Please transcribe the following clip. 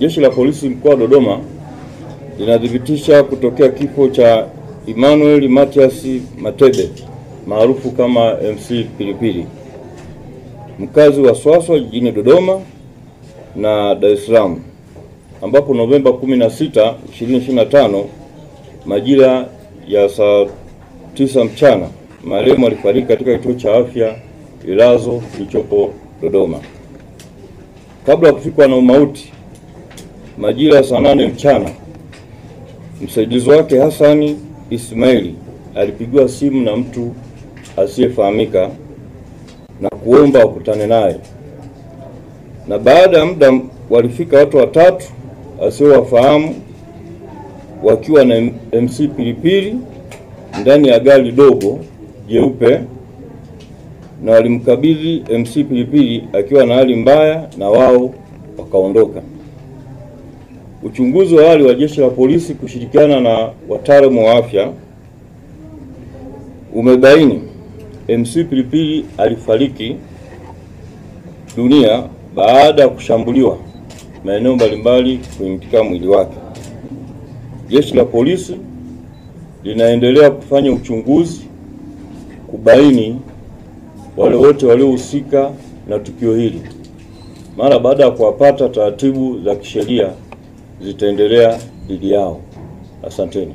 Jeshi la Polisi mkoa wa Dodoma linathibitisha kutokea kifo cha Emmanuel Matias Matebe maarufu kama MC Pilipili, mkazi wa Swaswa jijini Dodoma na Dar es Salaam, ambapo Novemba 16, 2025 majira ya saa 9 mchana marehemu alifariki katika kituo cha afya Ilazo kilichopo Dodoma. Kabla ya kufikwa na umauti majira ya saa 8 mchana, msaidizi wake Hasani Ismaili alipigiwa simu na mtu asiyefahamika na kuomba wakutane naye, na baada ya muda walifika watu watatu asiowafahamu wakiwa na MC Pilipili ndani ya gari dogo jeupe, na walimkabidhi MC Pilipili akiwa na hali mbaya na wao wakaondoka. Uchunguzi wa awali wa Jeshi la Polisi kushirikiana na wataalamu wa afya umebaini MC Pilipili alifariki dunia baada ya kushambuliwa maeneo mbalimbali katika mwili wake. Jeshi la Polisi linaendelea kufanya uchunguzi kubaini wale wote waliohusika na tukio hili. Mara baada ya kuwapata, taratibu za kisheria zitaendelea dhidi yao. Asanteni.